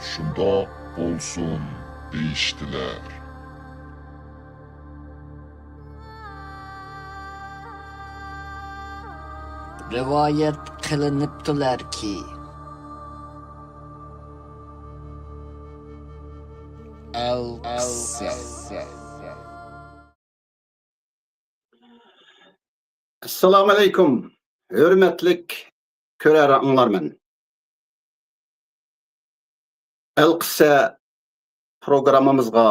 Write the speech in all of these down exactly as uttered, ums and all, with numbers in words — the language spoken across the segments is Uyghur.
شۇنداق بولسۇن دېيىشتىلەر. رىۋايەت قىلىنىپتۇلەركى، ئەلقىسسە. ئەسسالامۇئەلەيكۇم، ھۆرمەتلىك كۆرەر ئاڭلارمەن. ئەلقىسسە پروگراممىمىزغا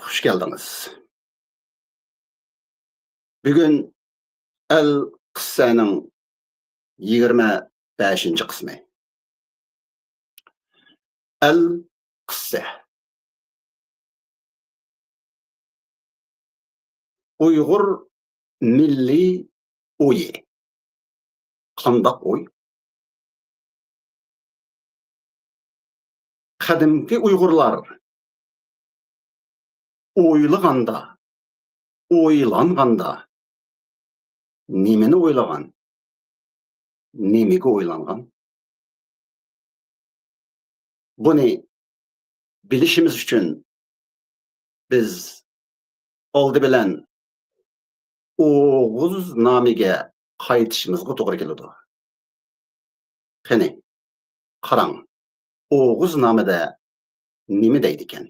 خۇش كەلدىڭىز. بۈگۈن ئەلقىسسەنىڭ يىگىرمە بەشىنچى قىسمى. ئەلقىسسە. ئۇيغۇر مىللىي ئويى. قانداق ئوي؟ قەدىمكى ئۇيغۇرلار ئويلىغاندا، ئويلانغاندا نېمىنى ئويلىغان؟ نېمىگە ئويلانغان؟ بۇنى بىلىشىمىز ئۈچۈن بىز ئالدى بىلەن ئوغۇزنامىگە قايتىشىمىزغا توغرا كېلىدۇ. قېنى، قاراڭ، ئوغۇزنامىدە نېمە دەيدىكەن؟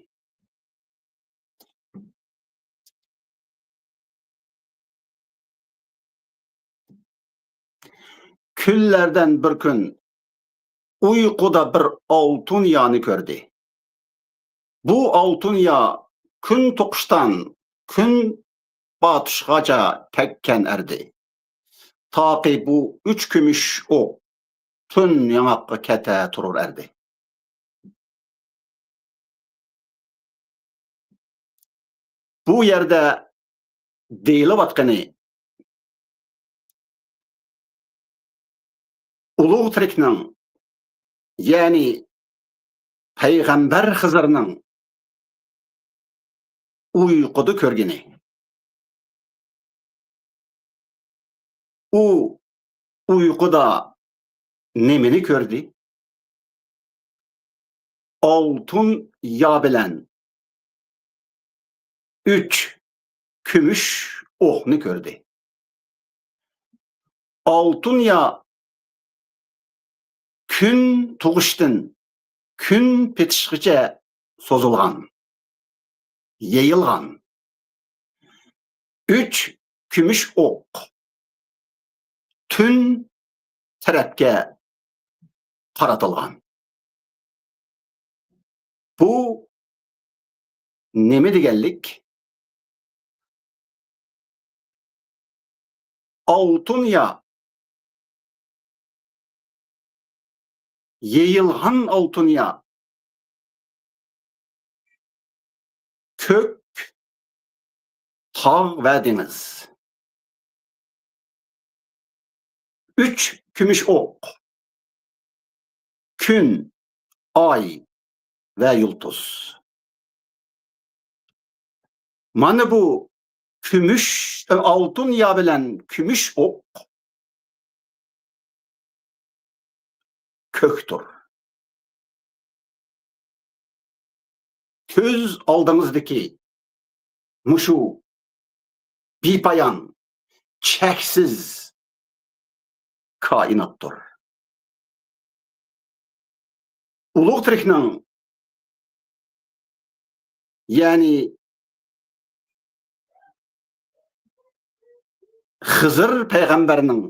كۈنلەردىن بىر كۈن ئۇيقۇدا بىر ئالتۇن يانى كۆردى. بۇ ئالتۇن يا كۈن توقۇشتان كۈن باتۇشقاچە تەگكەن ئەردى. تاقى بۇ ئۈچ كۈمۈش ئوق تۈن ياڭاققا كەتە تۇرۇر ئەردى. بۇ يەردە دېيىلىۋاتقىنى، ئۇلۇغ تىرىكنىڭ، يەنى پەيغەمبەر خىزىرنىڭ ئۇيقۇدا كۆرگىنى. ئۇ ئۇيقۇدا نېمىنى كۆردى؟ ئالتۇن يا بىلەن ئۈچ كۈمۈش ئوقنى كۆردى. ئالتۇن يا كۈن تۇغۇشتىن كۈن پېتىشقىچە سوزۇلغان، يېيىلغان. ئۈچ كۈمۈش ئوق تۈن تەرەپكە قارىتىلغان. بۇ نېمە دېگەنلىك؟ ئالتۇن يا، يېيىلغان ئالتۇن يا، كۆك تاغ ۋە دېڭىز. ئۈچ كۈمۈش ئوق، كۈن، ئاي ۋە يۇلتۇز. مانا بۇ كۈمۈش، ئالتۇن يا بىلەن كۈمۈش ئوق كۆكتۇر. كۆز ئالدىڭىزدىكى مۇشۇ بىپايان، چەكسىز كائىناتتۇر. ئۇلۇغ تىرىكنىڭ، يەنى خىزىر پەيغەمبەرنىڭ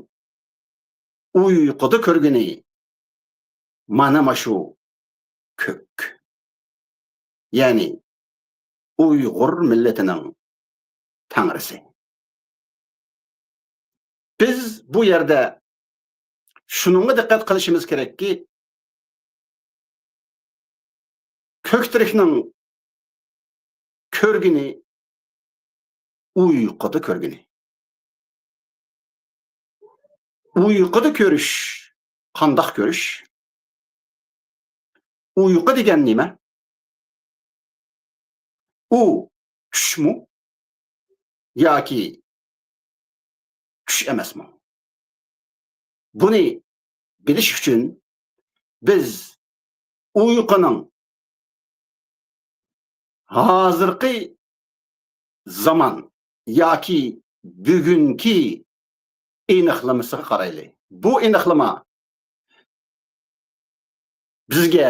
ئۇيقۇدا كۆرگىنى مانا ماشۇ كۆك. يەنى ئۇيغۇر مىللىتىنىڭ تەڭرىسى. بىز بۇ يەردە شۇنىڭغا دىققەت قىلىشىمىز كېرەككى، كۆكتىرىكنىڭ كۆرگىنى ئۇيقۇدا كۆرگىنى. ئۇيقۇدا كۆرۈش قانداق كۆرۈش؟ ئۇيقۇ دېگەن نېمە؟ ئۇ چۈشمۇ ياكى چۈش ئەمەسمۇ؟ بۇنى بىلىش ئۈچۈن بىز ئۇيقۇنىڭ ھازىرقى زامان ياكى بۈگۈنكى ئېنىقلىمىسىغا قارايلى. بۇ ئېنىقلىما بىزگە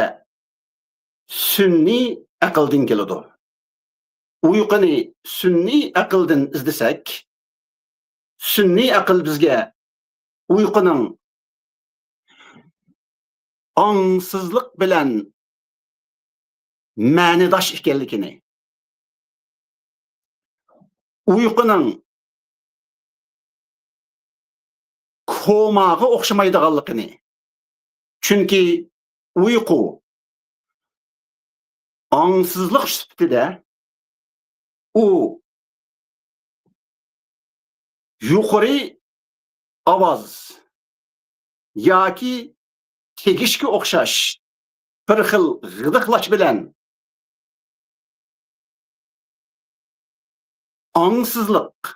سۈنئىي ئەقىلدىن كېلىدۇ. ئۇيقۇنى سۈنئىي ئەقىلدىن ئىزدىسەك، سۈنئىي ئەقىل بىزگە ئۇيقۇنىڭ ئاڭسىزلىق بىلەن مەنىداش ئىكەنلىكىنى، ئۇيقۇنىڭ كوماغا ئوخشىمايدىغانلىقىنى، چۈنكى ئۇيقۇ ئاڭسىزلىق سۈپىتىدە ئۇ يۇقىرى ئاۋاز ياكى تېگىشكە ئوخشاش بىر خىل غىدىقلاش بىلەن ئاڭسىزلىق،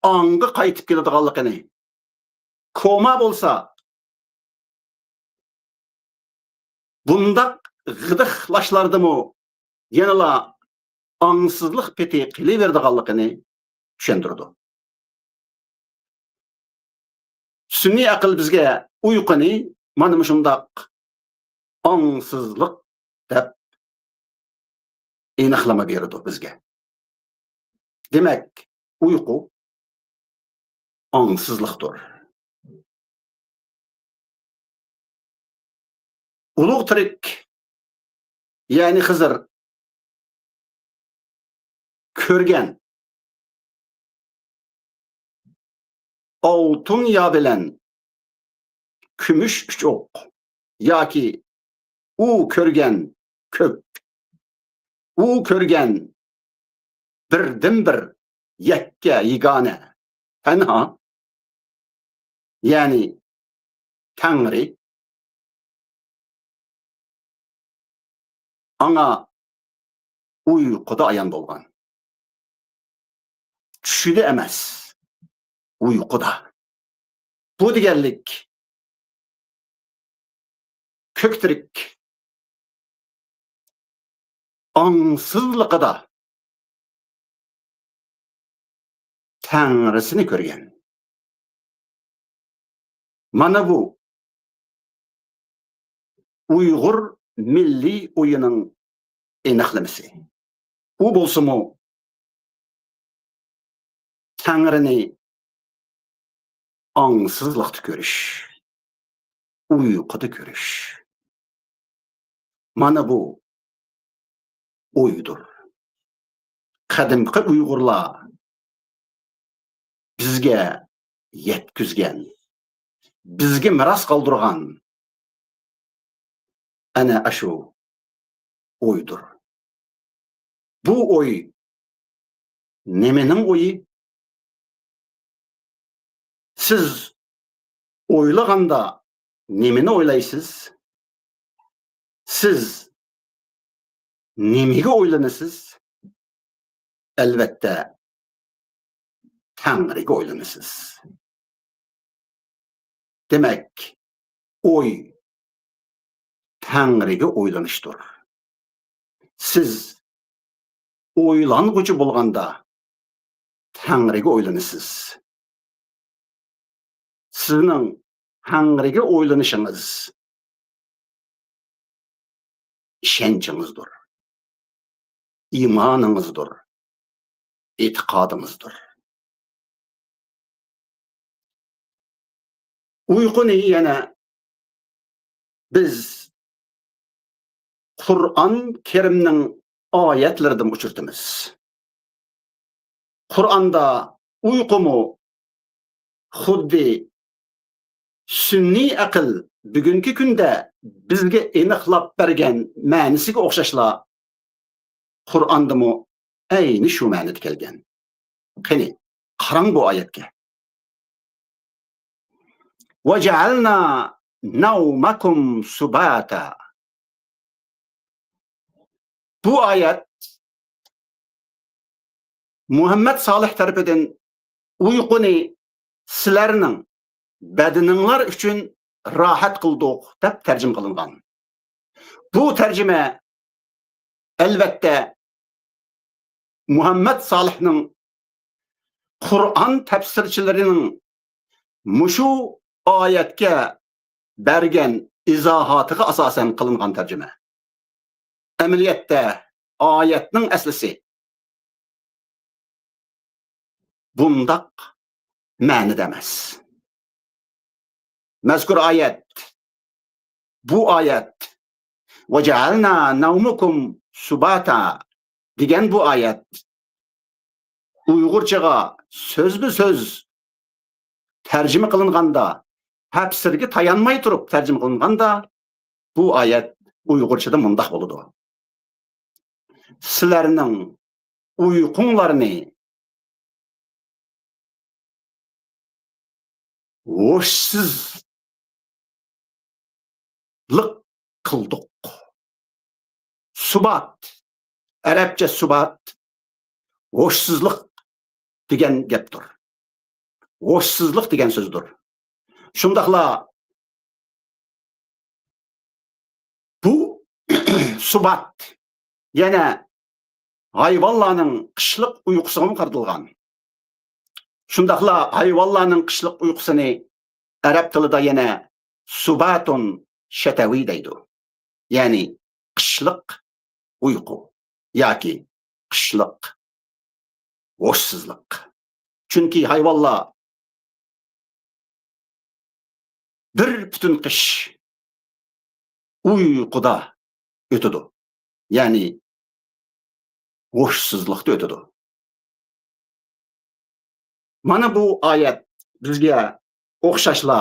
ئاڭغا قايتىپ كېلىدىغانلىقىنى، كوما بولسا بۇنداق غىدىقلاشلاردىمۇ يەنىلا ئاڭسىزلىق پېتى قېلىۋېرىدىغانلىقىنى چۈشەندۈرىدۇ. سۈنئىي ئەقىل بىزگە ئۇيقۇنى مانا مۇشۇنداق ئاڭسىزلىق دەپ ئېنىقلىما بېرىدۇ بىزگە. دېمەك، ئۇيقۇ ئاڭسىزلىقتۇر. ئۇلۇغ تىرىك، يەنى خىزىر كۆرگەن ئالتۇن يا بىلەن كۈمۈش ئۈچ ئوق ياكى ئۇ كۆرگەن كۆك، ئۇ كۆرگەن بىردىنبىر، يەككە، يېگانە، تەنھا، يەنى تەڭرى، ئاڭا ئۇيقۇدا ئايان بولغان. چۈشىدە ئەمەس، ئۇيقۇدا. بۇ دېگەنلىك، كۆكتىرىك ئاڭسىزلىقىدا تەڭرىسىنى كۆرگەن. مانا بۇ ئۇيغۇر مىللىي ئويىنىڭ ئېنىقلىمىسى. ئۇ بولسىمۇ تەڭرىنى ئاڭسىزلىقتا كۆرۈش، ئۇيقۇدا كۆرۈش. مانا بۇ ئويدۇر. قەدىمكى ئۇيغۇرلار بىزگە يەتكۈزگەن، بىزگە مىراس قالدۇرغان ئەنە ئاشۇ ئويدۇر. بۇ ئوي نېمىنىڭ ئويى؟ سىز ئويلىغاندا نېمىنى ئويلايسىز؟ سىز نېمىگە ئويلىنىسىز؟ ئەلۋەتتە، تەڭرىگە ئويلىنىسىز. دېمەك، ئوي تەڭرىگە ئويلىنىشتۇر. سىز ئويلانغۇچى بولغاندا، تەڭرىگە ئويلىنىسىز. سىزنىڭ تەڭرىگە ئويلىنىشىڭىز ئىشەنچىڭىزدۇر، ئىمانىڭىزدۇر، ئېتىقادىڭىزدۇر. ئۇيقۇنى يەنە بىز قۇرئان كەرىمنىڭ ئايەتلىرىدىن ئۇچرىتىمىز. قۇرئاندا ئۇيقۇمۇ خۇددى سۈنئىي ئەقىل بۈگۈنكى كۈندە بىزگە ئېنىقلاپ بەرگەن مەنىسىگە ئوخشاشلا، قۇرئاندىمۇ ئەينى شۇ مەنىدە كەلگەن. قېنى، قاراڭ بۇ ئايەتكە. وَجَعَلْنَا نَوْمَكُمْ سُبَاتًا. بۇ ئايەت مۇھەممەد سالىھ تەرىپىدىن ئۇيقۇنى سىلەرنىڭ بەدىنىڭلار ئۈچۈن راھەت قىلدۇق دەپ تەرجىمە قىلىنغان. بۇ تەرجىمە، ئەلۋەتتە، مۇھەممەد سالىھنىڭ قۇرئان تەپسىرچىلىرىنىڭ مۇشۇ ئايەتكە بەرگەن ئىزاھاتىغا ئاساسەن قىلىنغان تەرجىمە. ئەمەلىيەتتە ئايەتنىڭ ئەسلىسى بۇنداق مەنىدە ئەمەس. مەزكۇر ئايەت، بۇ ئايەت، «وجعلنا نومكم سباتا» دېگەن بۇ ئايەت ئۇيغۇرچىغا سۆزمۇ سۆز تەرجىمە قىلىنغاندا، تەپسىرگە تايانماي تۇرۇپ تەرجىمە قىلىنغاندا، بۇ ئايەت ئۇيغۇرچىدا مۇنداق بولىدۇ: سىلەرنىڭ ئۇيقۇڭلارنى ھوشسىزلىق قىلدۇق. سۇبات، ئەرەبچە سۇبات، ھوشسىزلىق دېگەن گەپتۇر. ھوشسىزلىق دېگەن سۆزدۇر. شۇنداقلا بۇ سۇبات يەنە ھايۋانلارنىڭ قىشلىق ئۇيقۇسىغىمۇ قارىتىلغان. شۇنداقلا ھايۋانلارنىڭ قىشلىق ئۇيقۇسىنى ئەرەب تىلىدا يەنە سۇباتۇن شەتەۋى دەيدۇ. يەنى قىشلىق ئۇيقۇ ياكى قىشلىق ھوشسىزلىق. چۈنكى ھايۋانلار بىر پۈتۈن قىش ئۇيقۇدا ئۆتىدۇ. يەنى ھوشسىزلىقتا ئۆتىدۇ. مانا بۇ ئايەت بىزگە ئوخشاشلا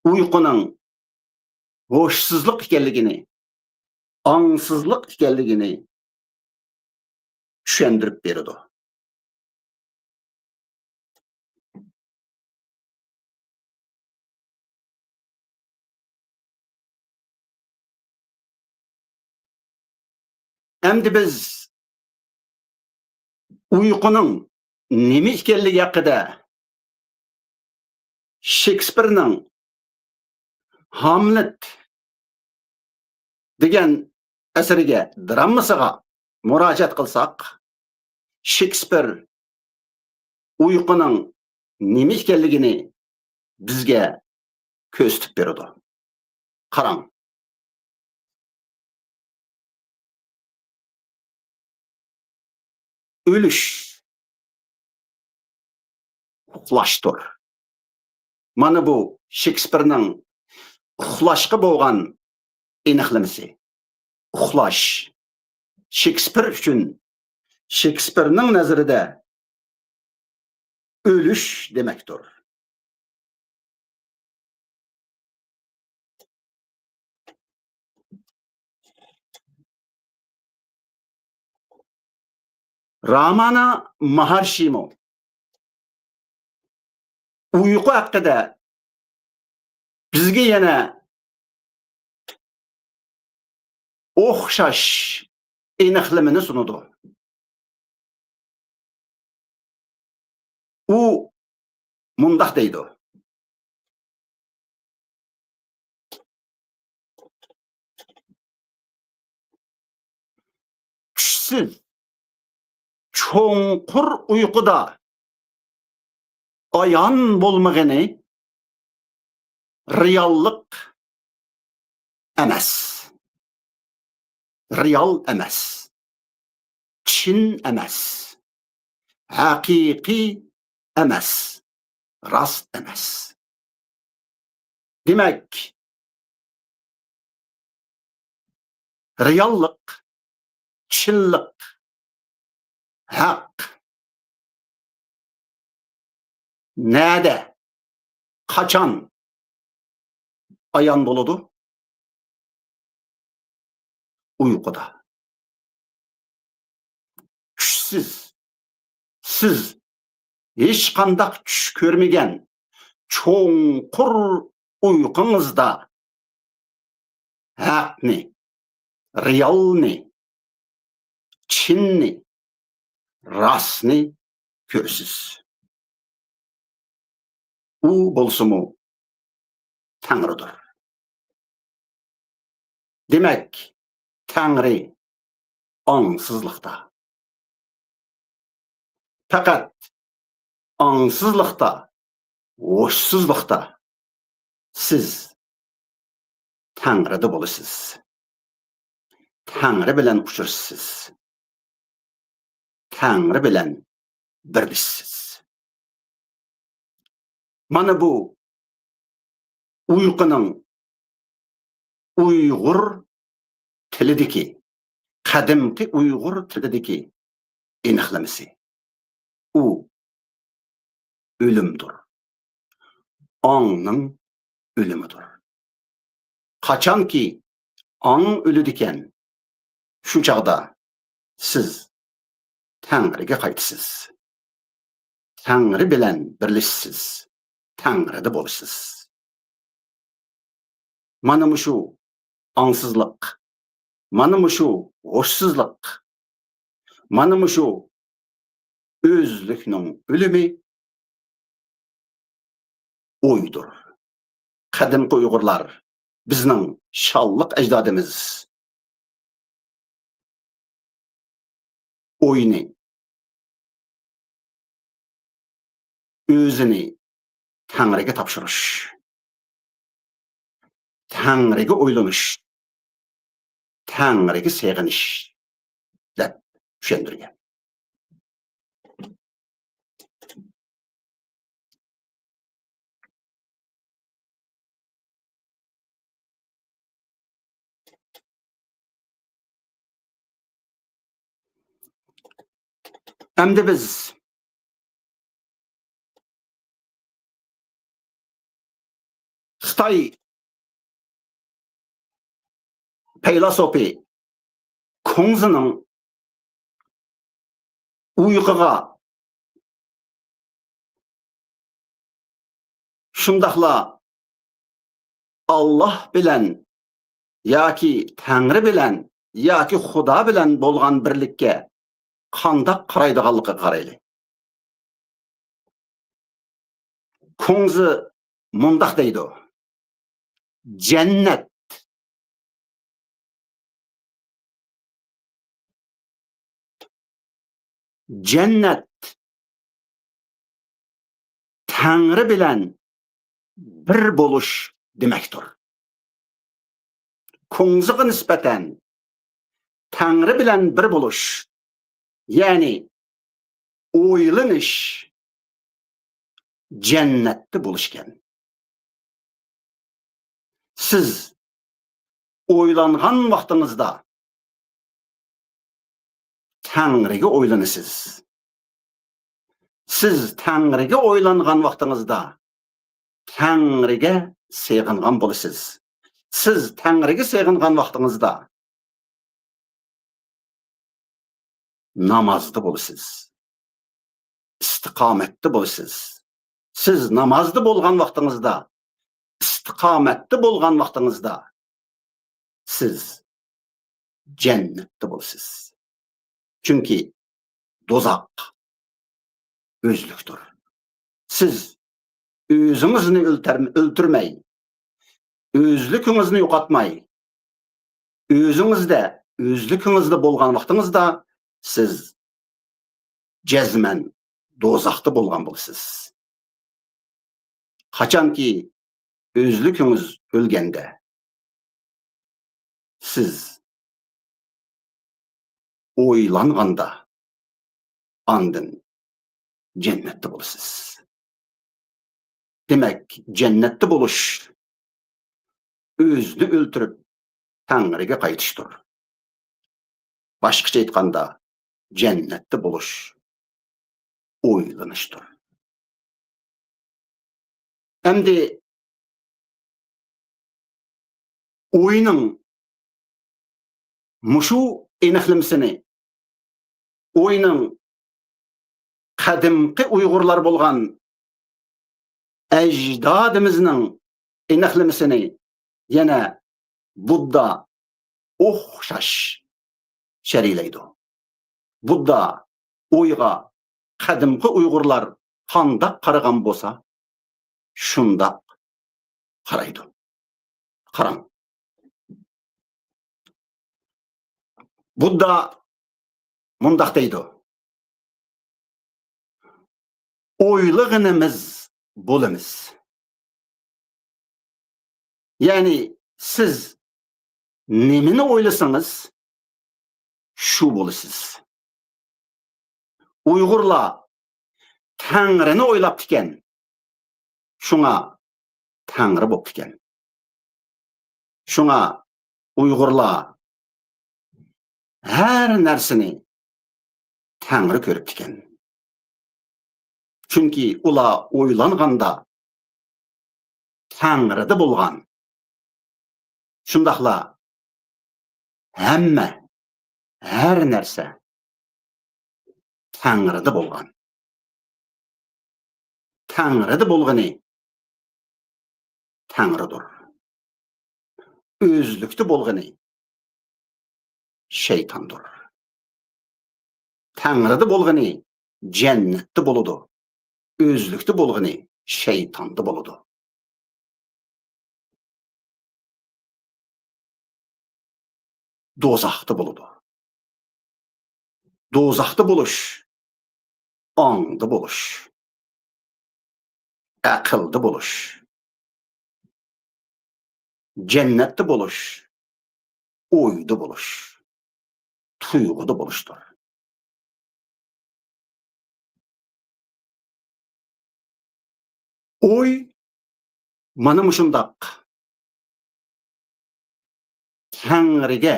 ئۇيقۇنىڭ ھوشسىزلىق ئىكەنلىكىنى، ئاڭسىزلىق ئىكەنلىكىنى چۈشەندۈرۈپ بېرىدۇ. ئەمدى بىز ئۇيقۇنىڭ نېمە ئىكەنلىكى ھەققىدە شېكسپىرنىڭ ھاملېت دېگەن ئەسىرىگە، دراممىسىغا مۇراجىئەت قىلساق، شېكسپىر ئۇيقۇنىڭ نېمە ئىكەنلىكىنى بىزگە كۆرسىتىپ بېرىدۇ. قاراڭ. ئۆلۈش، ئۇخلاشتۇر. مانا بۇ شېكسپىرنىڭ ئۇخلاشقا بولغان ئېنىقلىمىسى. ئۇخلاش. شېكسپىر ئۈچۈن، شېكسپىرنىڭ نەزىرىدە ئۆلۈش دېمەكتۇر. رامانا ماھارشىمۇ ئۇيقۇ ھەققىدە بىزگە يەنە ئوخشاش ئېنىقلىمىنى سۇنىدۇ. ئۇ مۇنداق دەيدۇ: چۈشسىز، چوڭقۇر ئۇيقۇدا ئايان بولمىغىنى رېئاللىق ئەمەس. رېئال ئەمەس. چىن ئەمەس. ھەقىقىي ئەمەس. راست ئەمەس. دېمەك، رېئاللىق، چىنلىق، ھەق نەدە، قاچان ئايان بولىدۇ؟ ئۇيقۇدا. چۈشسىز، سىز ھېچقانداق چۈش كۆرمىگەن چوڭقۇر ئۇيقۇڭىزدا ھەقنى، رېئالنى، چىننى، راستنى كۆرىسىز. ئۇ بولسىمۇ تەڭرىدۇر. دېمەك، تەڭرى، ئاڭسىزلىقتا. پەقەت ئاڭسىزلىقتا، ھوشسىزلىقتا سىز تەڭرىدە بولىسىز. تەڭرى بىلەن ئۇچرىشىسىز. تەڭرى بىلەن بىرلىشىسىز. مانا بۇ ئۇيقۇنىڭ ئۇيغۇر تىلىدىكى، قەدىمكى ئۇيغۇر تىلىدىكى ئېنىقلىمىسى. ئۇ ئۆلۈمدۇر. ئاڭنىڭ ئۆلۈمىدۇر. قاچانكى ئاڭ ئۆلىدىكەن، شۇ چاغدا سىز تەڭرىگە قايتىسىز. تەڭرى بىلەن بىرلىشىسىز. تەڭرىدە بولىسىز. مانا مۇشۇ ئاڭسىزلىق، مانا مۇشۇ ھوشسىزلىق، مانا مۇشۇ ئۆزلۈكنىڭ ئۆلۈمى ئويدۇر. قەدىمكى ئۇيغۇرلار، بىزنىڭ شانلىق ئەجدادىمىز ئوينى، ئۆزىنى تەڭرىگە تاپشۇرۇش، تەڭرىگە ئويلىنىش، تەڭرىگە سېغىنىش دەپ چۈشەندۈرگەن. ئەمدى بىز خىتاي پەيلاسوپى كۇڭزىنىڭ ئۇيقۇغا شۇنداقلا ئاللاھ بىلەن ياكى تەڭرى بىلەن ياكى خۇدا بىلەن بولغان بىرلىككە قانداق قارايدىغانلىقىغا قارايلى. كۇڭزى مۇنداق دەيدۇ: جەننەت، جەننەت تەڭرى بىلەن بىر بولۇش دېمەكتۇر. كۇڭزىغا نىسبەتەن تەڭرى بىلەن بىر بولۇش، يەنى ئويلىنىش جەننەتتە بولۇشكەن. سىز ئويلانغان ۋاقتىڭىزدا تەڭرىگە ئويلىنىسىز. سىز تەڭرىگە ئويلانغان ۋاقتىڭىزدا تەڭرىگە سېغىنغان بولىسىز. سىز تەڭرىگە سېغىنغان ۋاقتىڭىزدا نامازدا بولىسىز. ئىستىقامەتتە بولىسىز. سىز نامازدا بولغان ۋاقتىڭىزدا، ئىستىقامەتتە بولغان ۋاقتىڭىزدا سىز جەننەتتە بولىسىز. چۈنكى دوزاخ ئۆزلۈكتۇر. سىز ئۆزىڭىزنى ئۆلتەرم-، ئۆلتۈرمەي، ئۆزلۈكىڭىزنى يوقاتماي، ئۆزىڭىزدە، ئۆزلۈكىڭىزدە بولغان ۋاقتىڭىزدا سىز جەزمەن دوزاختا بولغان بولىسىز. قاچانكى ئۆزلۈكىڭىز ئۆلگەندە، سىز ئويلانغاندا ئاندىن جەننەتتە بولىسىز. دېمەك، جەننەتتە بولۇش ئۆزىنى ئۆلتۈرۈپ تەڭرىگە قايتىشتۇر. باشقىچە ئېيتقاندا، جەننەتتە بولۇش ئويلىنىشتۇر. ئەمدى ئوينىڭ مۇشۇ ئېنىقلىمىسىنى، ئوينىڭ قەدىمكى ئۇيغۇرلار بولغان ئەجدادىمىزنىڭ ئېنىقلىمىسىنى يەنە بۇددا ئوخشاش شەرھلەيدۇ. بۇددا ئويغا قەدىمكى ئۇيغۇرلار قانداق قارىغان بولسا، شۇنداق قارايدۇ. قاراڭ. بۇددا مۇنداق دەيدۇ: ئويلىغىنىمىز بولىمىز. يەنى سىز نېمىنى ئويلىسىڭىز، شۇ بولىسىز. ئۇيغۇرلار تەڭرىنى ئويلاپتىكەن، شۇڭا تەڭرى بوپتىكەن. شۇڭا ئۇيغۇرلار ھەر نەرسىنى تەڭرى كۆرۈپتىكەن. چۈنكى ئۇلار ئويلانغاندا تەڭرىدە بولغان. شۇنداقلا ھەممە، ھەر نەرسە تەڭرىدە بولغان. تەڭرىدە بولغىنى تەڭرىدۇر. ئۆزلۈكتە بولغىنى شەيتاندۇر. تەڭرىدە بولغىنى جەننەتتە بولىدۇ. ئۆزلۈكتە بولغىنى شەيتاندا بولىدۇ. دوزاختا بولىدۇ. دوزاختا بولۇش، ئاڭدا بولۇش، ئەقىلدە بولۇش، جەننەتتە بولۇش، ئويدا بولۇش، تۇيغۇدا بولۇشتۇر. ئوي مانا مۇشۇنداق تەڭرىگە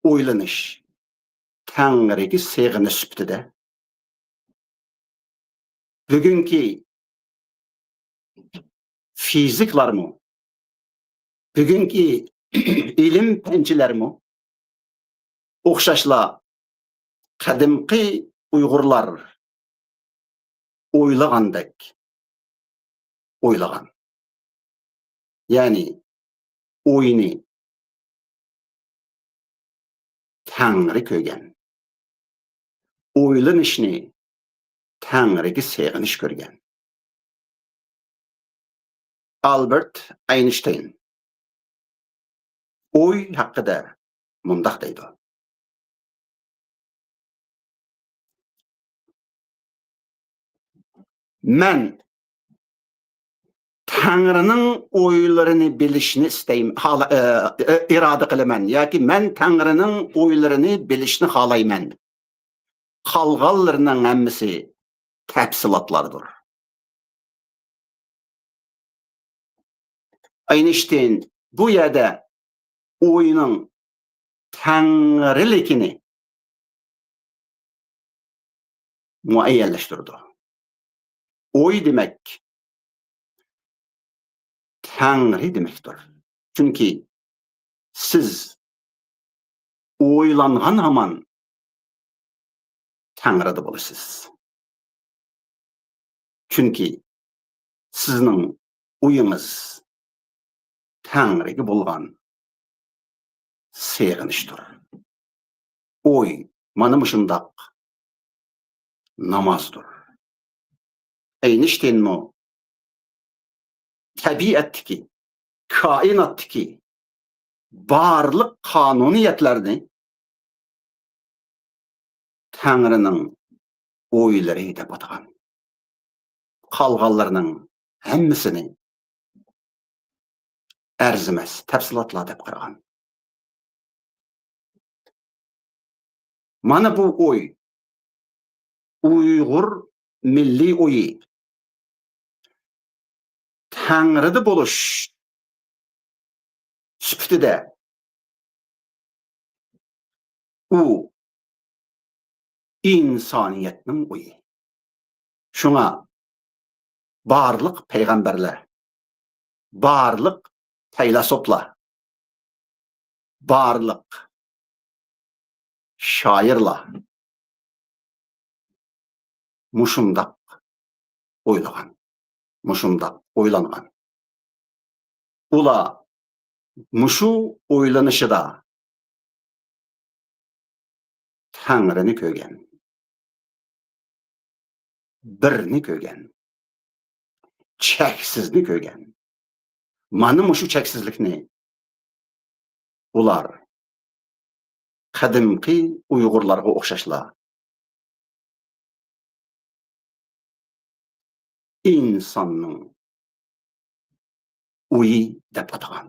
ئويلىنىش، تەڭرىگە سېغىنىش سۈپىتىدە بۈگۈنكى فىزىكلارمۇ، بۈگۈنكى ئىلىم پەنچىلەرمۇ ئوخشاشلا قەدىمكى ئۇيغۇرلار ئويلىغاندەك ئويلىغان. يەنى ئوينى تەڭرى كۆرگەن. ئويلىنىشنى تەڭرىگە سېغىنىش كۆرگەن. ئالبېرت ئەينشتەين ئوي ھەققىدە مۇنداق دەيدۇ: مەن تەڭرىنىڭ ئويلىرىنى بىلىشنى ئىستەيمەن، خالا-، ئە، ئە، ئىرادە قىلىمەن ياكى مەن تەڭرىنىڭ ئويلىرىنى بىلىشنى خالايمەن. قالغانلىرىنىڭ ھەممىسى تەپسىلاتلاردۇر. ئەينشتەين بۇ يەردە ئوينىڭ تەڭرىلىكىنى مۇئەييەنلەشتۈرىدۇ. ئوي دېمەك، تەڭرى دېمەكتۇر. چۈنكى سىز ئويلانغان ھامان تەڭرىدە بولىسىز. چۈنكى سىزنىڭ ئويىڭىز تەڭرىگە بولغان سېغىنىشتۇر. ئوي مانا مۇشۇنداق نامازدۇر. ئەينشتەينمۇ تەبىئەتتىكى، كائىناتتىكى بارلىق قانۇنىيەتلەرنى تەڭرىنىڭ ئويلىرى دەپ ئاتىغان. قالغانلىرىنىڭ ھەممىسىنى ئەرزىمەس تەپسىلاتلار دەپ قارىغان. مانا بۇ ئوي، ئۇيغۇر مىللىي ئويى، تەڭرىدە بولۇش سۈپىتىدە ئۇ ئىنسانىيەتنىڭ ئويى. شۇڭا بارلىق پەيغەمبەرلەر، بارلىق پەيلاسوپلار، بارلىق شائىرلار مۇشۇنداق ئويلىغان، مۇشۇنداق ئويلانغان. ئۇلار مۇشۇ ئويلىنىشىدا تەڭرىنى كۆرگەن، بىرنى كۆرگەن، چەكسىزنى كۆرگەن. مانا مۇشۇ چەكسىزلىكنى ئۇلار قەدىمكى ئۇيغۇرلارغا ئوخشاشلا ئىنساننىڭ ئويى دەپ ئاتىغان.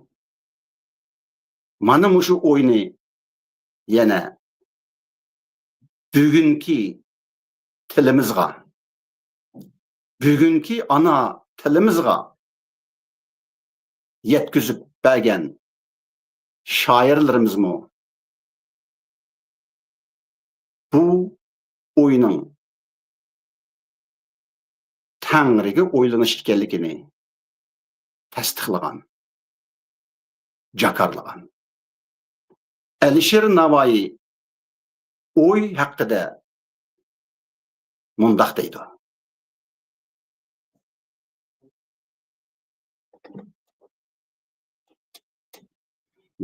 مانا مۇشۇ ئوينى يەنە بۈگۈنكى تىلىمىزغا، بۈگۈنكى ئانا تىلىمىزغا يەتكۈزۈپ بەرگەن شائىرلىرىمىزمۇ بۇ ئوينىڭ تەڭرىگە ئويلىنىش ئىكەنلىكىنى تەستىقلىغان، جاكارلىغان. ئەلىشىر ناۋايى ئوي ھەققىدە مۇنداق دەيدۇ.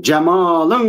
جامالىڭ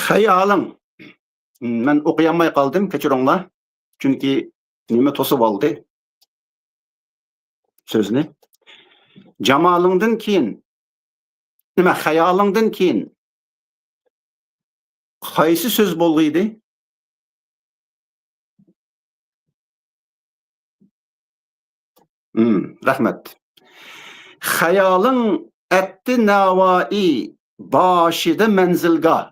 خىيالىڭ. مەن ئوقۇيالماي قالدىم، كەچۈرۈڭلار. چۈنكى نېمە توسۇپ ئالدى سۆزنى. جامالىڭدىن كېيىن، نېمە، خىيالىڭدىن كېيىن قايسى سۆز بولغىيدى؟ ھىم، رەھمەت. خىيالىڭ ئەتتى ناۋايى باشىدا مەنزىلگاھ.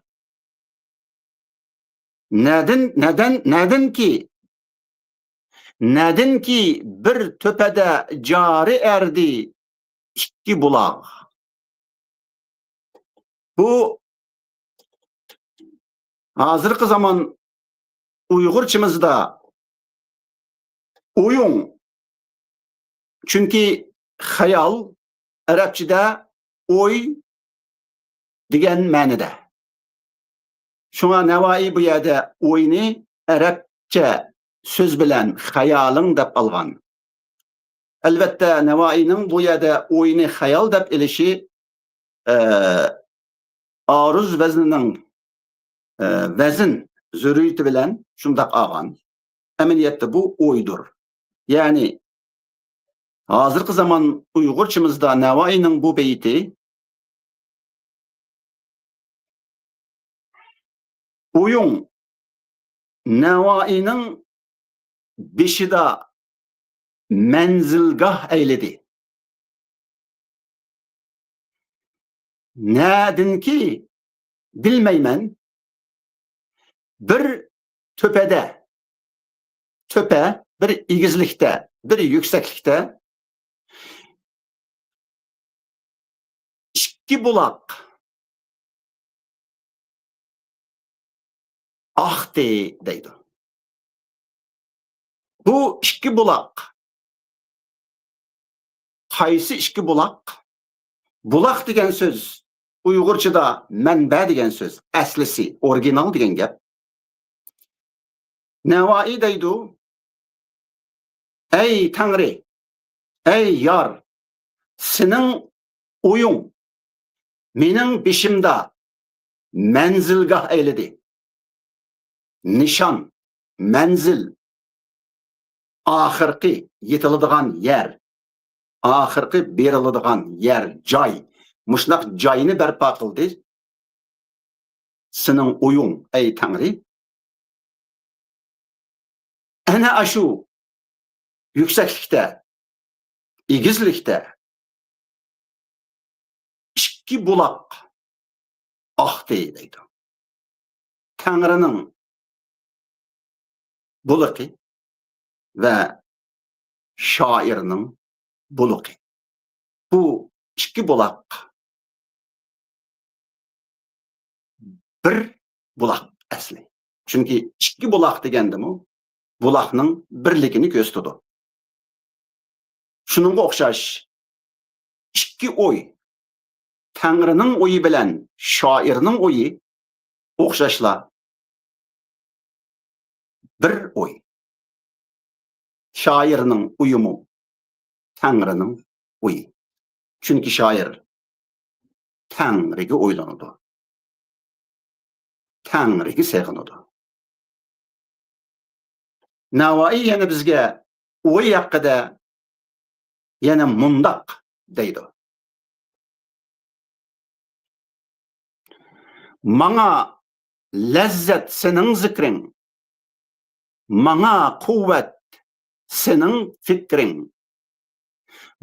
نەدىن، نەدەن، نەدىنكى، نەدىنكى بىر تۆپەدە جارى ئەردى ئىككى بۇلاق. بۇ ھازىرقى زامان ئۇيغۇرچىمىزدا ئويۇڭ. چۈنكى خىيال ئەرەبچىدە ئوي دېگەن مەنىدە. شۇڭا نەۋائىي بۇ يەردە ئوينى ئەرەبچە سۆز بىلەن خىيالىڭ دەپ ئالغان. ئەلۋەتتە، نەۋائىينىڭ بۇ يەردە ئوينى خىيال دەپ ئېلىشى، ئە، ئارۇز ۋەزنىنىڭ، ئە، ۋەزىن زۆرۈرىيىتى بىلەن شۇنداق ئالغان. ئەمەلىيەتتە بۇ ئويدۇر. يەنى ھازىرقى زامان ئۇيغۇرچىمىزدا نەۋائىينىڭ بۇ بېيىتى ئويۇڭ نەۋائىينىڭ بېشىدا مەنزىلگاھ ئەيلىدى. نەدىنكى بىلمەيمەن، بىر تۆپەدە، تۆپە، بىر ئېگىزلىكتە، بىر يۈكسەكلىكتە ئىككى بۇلاق ئاقتى دەيدۇ. بۇ ئىككى بۇلاق. قايسى ئىككى بۇلاق؟ بۇلاق دېگەن سۆز ئۇيغۇرچىدا مەنبە دېگەن سۆز، ئەسلىسى، ئورىگىنال دېگەن گەپ. نەۋائىي دەيدۇ، ئەي تەڭرى، ئەي يار، سېنىڭ ئويۇڭ مېنىڭ بېشىمدا مەنزىلگاھ ئەيلىدى. نىشان، مەنزىل، ئاخىرقى يېتىلىدىغان يەر، ئاخىرقى بېرىلىدىغان يەر، جاي. مۇشۇنداق جاينى بەرپا قىلدى سېنىڭ ئويۇڭ، ئەي تەڭرى. ئەنە ئاشۇ يۈكسەكلىكتە، ئېگىزلىكتە ئىككى بۇلاق ئاقتى دەيدۇ. تەڭرىنىڭ بۇلىقى ۋە شائىرنىڭ بۇلىقى. بۇ ئىككى بۇلاق بىر بۇلاق ئەسلى. چۈنكى ئىككى بۇلاق دېگەندىمۇ بۇلاقنىڭ بىرلىكىنى كۆرسىتىدۇ. شۇنىڭغا ئوخشاش ئىككى ئوي، تەڭرىنىڭ ئويى بىلەن شائىرنىڭ ئويى ئوخشاشلا بىر ئوي. شائىرنىڭ ئويىمۇ تەڭرىنىڭ ئويى. چۈنكى شائىر تەڭرىگە ئويلىنىدۇ، تەڭرىگە سېغىنىدۇ. نەۋائىي يەنە بىزگە ئوي ھەققىدە يەنە مۇنداق دەيدۇ: ماڭا لەززەت سېنىڭ زىكرىڭ، ماڭا قۇۋۋەت سېنىڭ پىكرىڭ،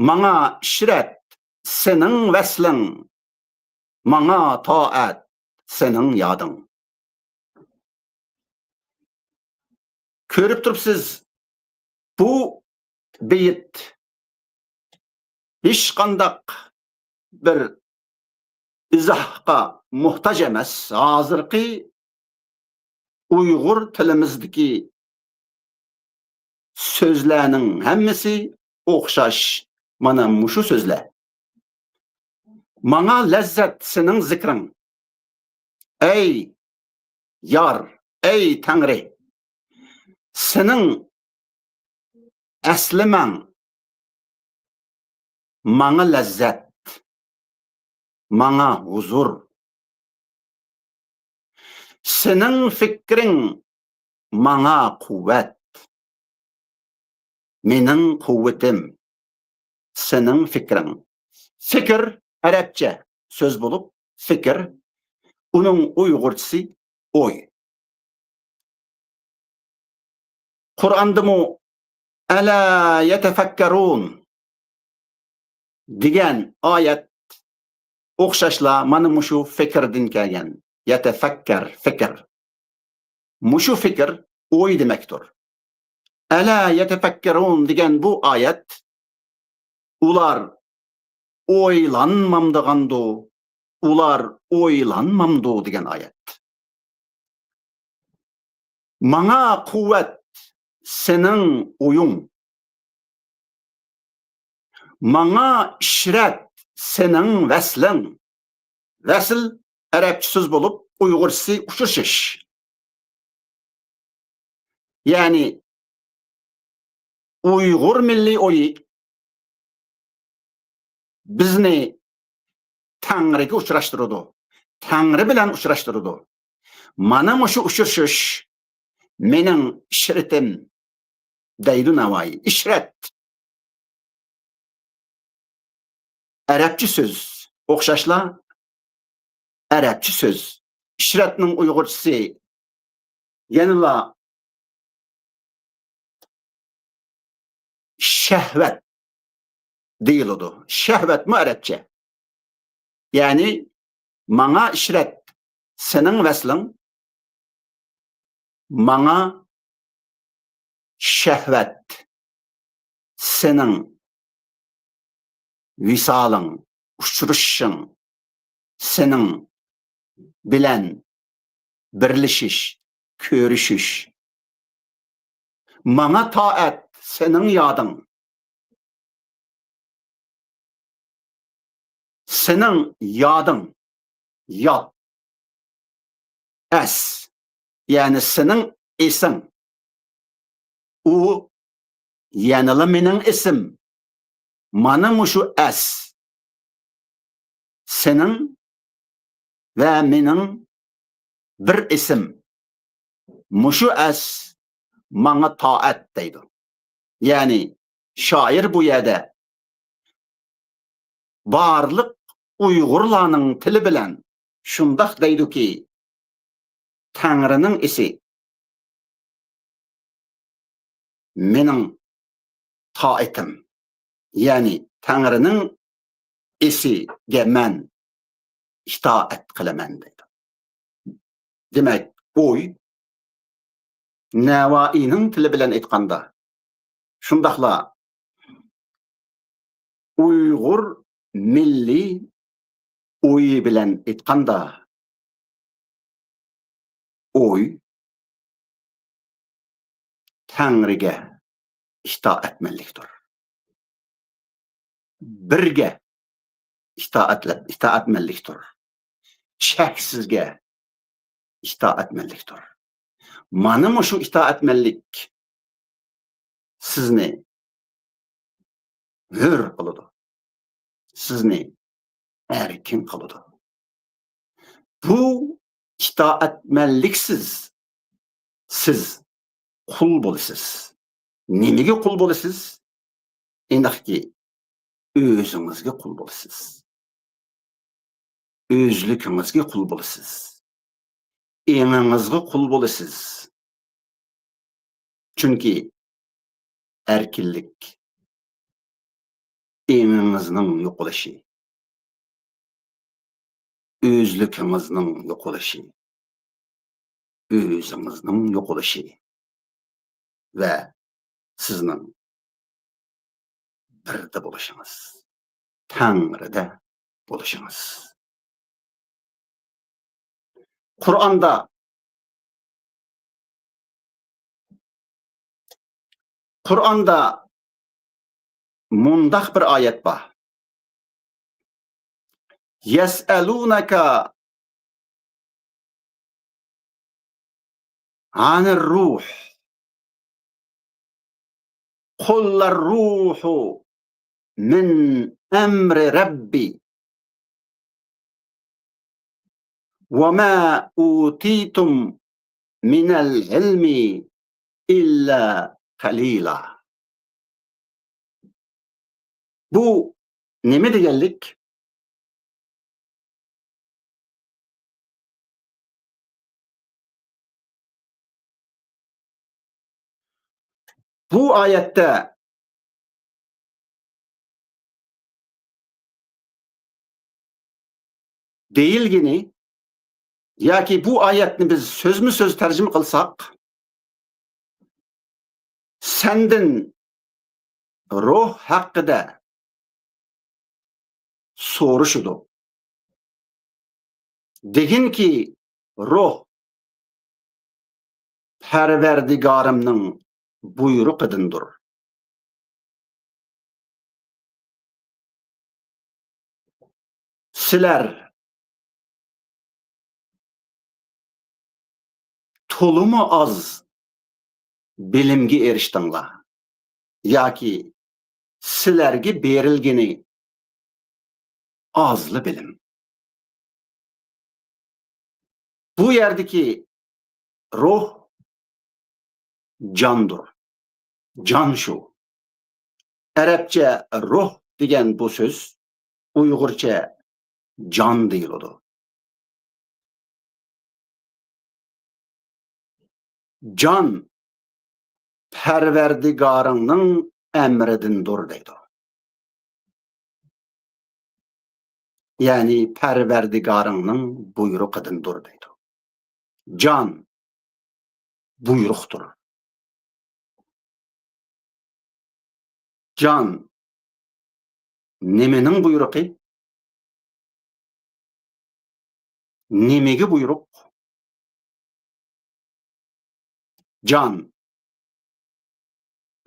ماڭا ئىشرەت سېنىڭ ۋەسلىڭ، ماڭا تائەت سېنىڭ يادىڭ. كۆرۈپ تۇرۇپسىز، بۇ بېيىت ھېچقانداق بىر ئىزاھقا موھتاج ئەمەس. ھازىرقى ئۇيغۇر تىلىمىزدىكى سۆزلەرنىڭ ھەممىسى ئوخشاش. مانا مۇشۇ سۆزلەر. ماڭا لەززەت سېنىڭ زىكرىڭ. ئەي يار، ئەي تەڭرى، سېنىڭ ئەسلىمەڭ ماڭا لەززەت، ماڭا ھۇزۇر. سېنىڭ پىكرىڭ ماڭا قۇۋۋەت، مېنىڭ قۇۋۋىتىم سېنىڭ پىكرىڭ. پىكىر ئەرەبچە سۆز بولۇپ، پىكىر، ئۇنىڭ ئۇيغۇرچىسى ئوي. قۇرئاندىمۇ «ئەلا يەتەفەككەرۇن» دېگەن ئايەت ئوخشاشلا مانا مۇشۇ پىكىردىن كەلگەن. يەتەفەككەر، پىكىر. مۇشۇ پىكىر ئوي دېمەكتۇر. «ئەلا يەتەفەككەرۇن» دېگەن بۇ ئايەت، «ئۇلار ئويلانمامدىغاندۇ، ئۇلار ئويلانمامدۇ» دېگەن ئايەت. ماڭا قۇۋۋەت سېنىڭ ئويۇڭ، ماڭا ئىشرەت سېنىڭ ۋەسلىڭ. ۋەسىل ئەرەبچە سۆز بولۇپ، ئۇيغۇرچىسى ئۇچرىشىش. يەنى ئۇيغۇر مىللىي ئويى بىزنى تەڭرىگە ئۇچراشتۇرىدۇ، تەڭرى بىلەن ئۇچراشتۇرىدۇ. مانا مۇشۇ ئۇچرىشىش مېنىڭ ئىشرىتىم، دەيدۇ نەۋائىي. ئىشرەت ئەرەبچە سۆز، ئوخشاشلا ئەرەبچە سۆز. ئىشرەتنىڭ ئۇيغۇرچىسى يەنىلا شەھۋەت دېيىلىدۇ. شەھۋەتمۇ ئەرەبچە. يەنى ماڭا ئىشرەت سېنىڭ ۋەسلىڭ، ماڭا شەھۋەت سېنىڭ ۋىسالىڭ، ئۇچرىشىشىڭ، سېنىڭ بىلەن بىرلىشىش، كۆرۈشۈش. ماڭا تائەت سېنىڭ يادىڭ. سېنىڭ يادىڭ، ياد، ئەس، يەنى سېنىڭ ئېسىڭ. ئۇ يەنىلا مېنىڭ ئېسىم. مانا مۇشۇ ئەس. سېنىڭ ۋە مېنىڭ بىر ئېسىم. مۇشۇ ئەس ماڭا تائەت دەيدۇ. يەنى شائىر بۇ يەردە بارلىق ئۇيغۇرلارنىڭ تىلى بىلەن شۇنداق دەيدۇكى، تەڭرىنىڭ ئېسى مېنىڭ تائىتىم، يەنى تەڭرىنىڭ ئېسىگە مەن ئىتائەت قىلىمەن دەيدۇ. دېمەك، ئوي، نەۋائىينىڭ تىلى بىلەن ئېيتقاندا، شۇنداقلا ئۇيغۇر مىللىي ئويى بىلەن ئېيتقاندا، ئوي تەڭرىگە ئىتائەتمەنلىكتۇر. بىرگە ئىتائەتلە-، ئىتائەتمەنلىكتۇر. شەك سىزگە ئىتائەتمەنلىكتۇر. مانا مۇشۇ ئىتائەتمەنلىك سىزنى ھۆر قىلىدۇ. سىزنى ئەركىن قىلىدۇ. بۇ ئىتائەتمەنلىكسىز سىز قۇل بولىسىز. نېمىگە قۇل بولىسىز؟ ئېنىقكى، ئۆزىڭىزگە قۇل بولىسىز. ئۆزلۈكىڭىزگە قۇل بولىسىز. ئېڭىڭىزغا قۇل بولىسىز. چۈنكى ئەركىنلىك ئېڭىڭىزنىڭ يوقىلىشى، ئۆزلۈكىڭىزنىڭ يوقىلىشى، ئۆزىڭىزنىڭ يوقىلىشى ۋە سىزنىڭ بىردە بولۇشىڭىز، تەڭرىدە بولۇشىڭىز. قۇرئاندا، قۇرئاندا مۇنداق بىر ئايەت بار. يسألونك عن الروح، قل الروح من أمر ربي، وما أوتيتم من العلم إلا قليلا. بۇ نېمە دېگەنلىك؟ بۇ ئايەتتە دېيىلگىنى ياكى بۇ ئايەتنى بىز سۆزمۇ سۆز تەرجىمە قىلساق، سەندىن روھ ھەققىدە سورىشىدۇ. دېگىنكى، روھ پەرۋەردىگارىمنىڭ بۇيرۇقىدىندۇر. سىلەر تولىمۇ ئاز بىلىمگە ئېرىشتىڭلار ياكى سىلەرگە بېرىلگىنى ئازلا بىلىم. بۇ يەردىكى روھ جاندۇر. جان شۇ. ئەرەبچە روھ دېگەن بۇ سۆز ئۇيغۇرچە جان دېيىلىدۇ. جان پەرۋەردىگارىڭنىڭ ئەمرىدىندۇر دەيدۇ. يەنى پەرۋەردىگارىڭنىڭ بۇيرۇقىدىندۇر دەيدۇ. جان بۇيرۇقتۇر. جان نېمىنىڭ بۇيرۇقى؟ نېمىگە بۇيرۇق؟ جان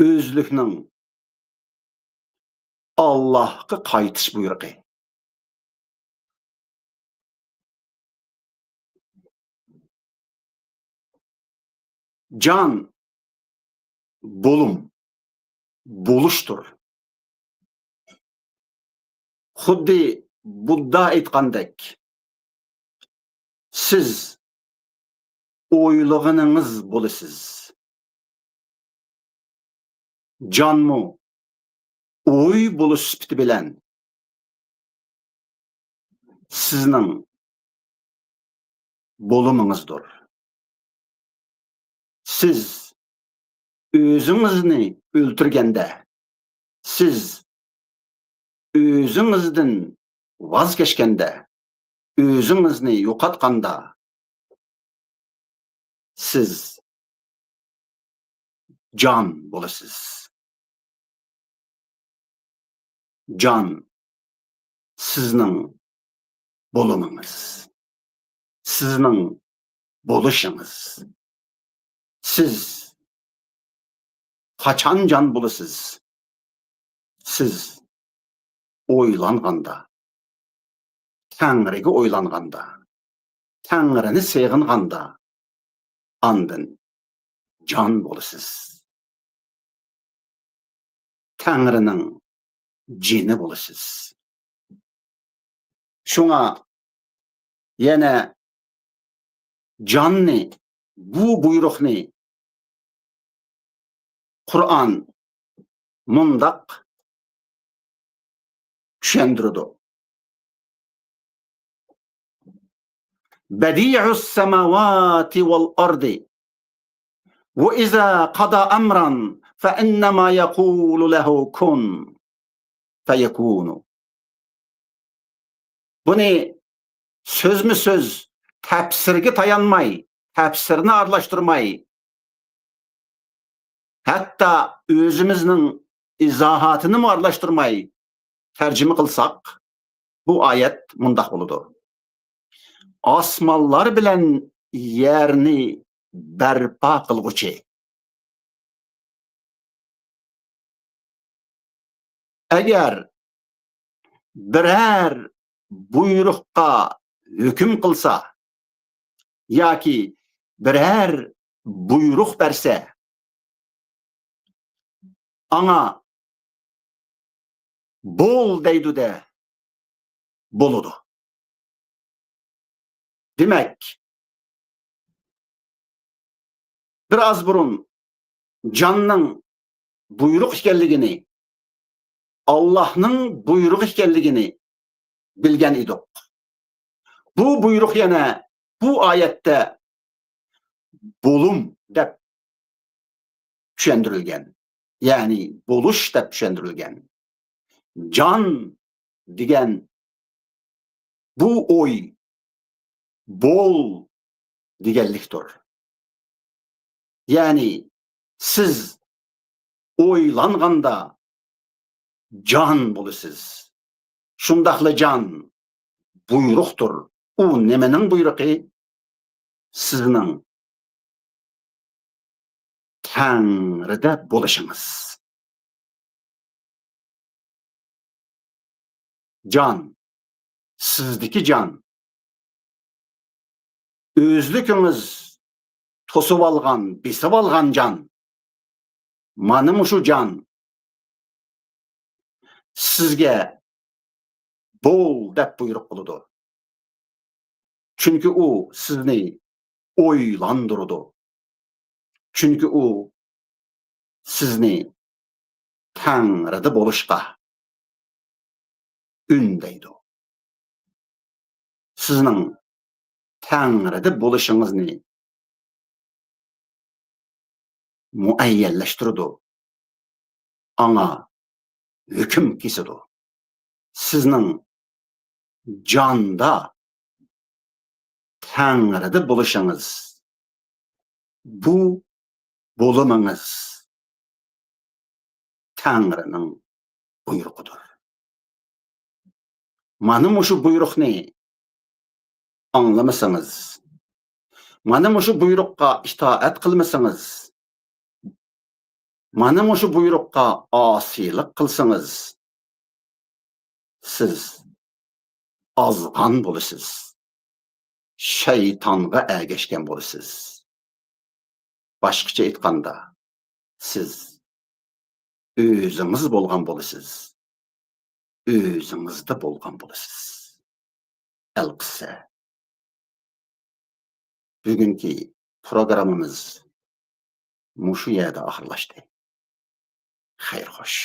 ئۆزلۈكنىڭ ئاللاھقا قايتىش بۇيرۇقى. جان بولۇم، بولۇشتۇر. خۇددى بۇددا ئېيتقاندەك، سىز ئويلىغىنىڭىز بولىسىز. جانمۇ ئوي بولۇش سۈپىتى بىلەن سىزنىڭ بولۇمىڭىزدۇر. سىز ئۆزىڭىزنى ئۆلتۈرگەندە، سىز ئۆزىڭىزدىن ۋاز كەچكەندە، ئۆزىڭىزنى يوقاتقاندا، سىز جان بولىسىز. جان سىزنىڭ بولۇمىڭىز، سىزنىڭ بولۇشىڭىز. سىز قاچان جان بولىسىز؟ سىز ئويلانغاندا، تەڭرىگە ئويلانغاندا، تەڭرىنى سېغىنغاندا، ئاندىن جان بولىسىز. تەڭرىنىڭ جېنى بولىسىز. شۇڭا يەنە جاننى، بۇ بۇيرۇقنى قۇرئان مۇنداق چۈشەندۈرىدۇ. بديع السماوات والأرض وإذا قضى أمرا فإنما يقول له كن فيكون. بۇنى سۆزمۇ سۆز، تەپسىرگە تايانماي، تەپسىرنى ئارىلاشتۇرماي، ھەتتا ئۆزىمىزنىڭ ئىزاھاتىنىمۇ ئارىلاشتۇرماي تەرجىمە قىلساق، بۇ ئايەت مۇنداق بولىدۇ: ئاسمانلار بىلەن يەرنى بەرپا قىلغۇچى. ئەگەر بىرەر بۇيرۇققا ھۆكۈم قىلسا ياكى بىرەر بۇيرۇق بەرسە، ئاڭا «بول» دەيدۇ-دە، بولىدۇ. دېمەك، بىر ئاز بۇرۇن جاننىڭ بۇيرۇق ئىكەنلىكىنى، ئاللاھنىڭ بۇيرۇقى ئىكەنلىكىنى بىلگەن ئىدۇق. بۇ بۇيرۇق يەنە بۇ ئايەتتە «بولۇم» دەپ چۈشەندۈرۈلگەن. يەنى «بولۇش» دەپ چۈشەندۈرۈلگەن. جان دېگەن بۇ ئوي «بول» دېگەنلىكتۇر. يەنى سىز ئويلانغاندا جان بولىسىز. شۇنداقلا جان بۇيرۇقتۇر. ئۇ نېمىنىڭ بۇيرۇقى؟ سىزنىڭ تەڭرىدە بولۇشىڭىز. جان، سىزدىكى جان، ئۆزلۈكىڭىز توسۇۋالغان، بېسىۋالغان جان، مانا مۇشۇ جان سىزگە «بول» دەپ بۇيرۇق قىلىدۇ. چۈنكى ئۇ سىزنى ئويلاندۇرىدۇ. چۈنكى ئۇ سىزنى تەڭرىدە بولۇشقا ئۈندەيدۇ. سىزنىڭ تەڭرىدە بولۇشىڭىزنى مۇئەييەنلەشتۈرىدۇ. ئاڭا ھۆكۈم كېسىدۇ. سىزنىڭ جاندا تەڭرىدە بولۇشىڭىز، بۇ بولۇمىڭىز تەڭرىنىڭ بۇيرۇقىدۇر. مانا مۇشۇ بۇيرۇقنى ئاڭلىمىسىڭىز، مانا مۇشۇ بۇيرۇققا ئىتائەت قىلمىسىڭىز، مانا مۇشۇ بۇيرۇققا ئاسىيلىق قىلسىڭىز، سىز ئازغان بولىسىز، شەيتانغا ئەگەشكەن بولىسىز. باشقىچە ئېيتقاندا، سىز ئۆزىڭىز بولغان بولىسىز، ئۆزىڭىزدە بولغان بولىسىز. ئەلقىسسە، بۈگۈنكى پروگراممىمىز مۇشۇ يەردە ئاخىرلاشتى. خەير خوش.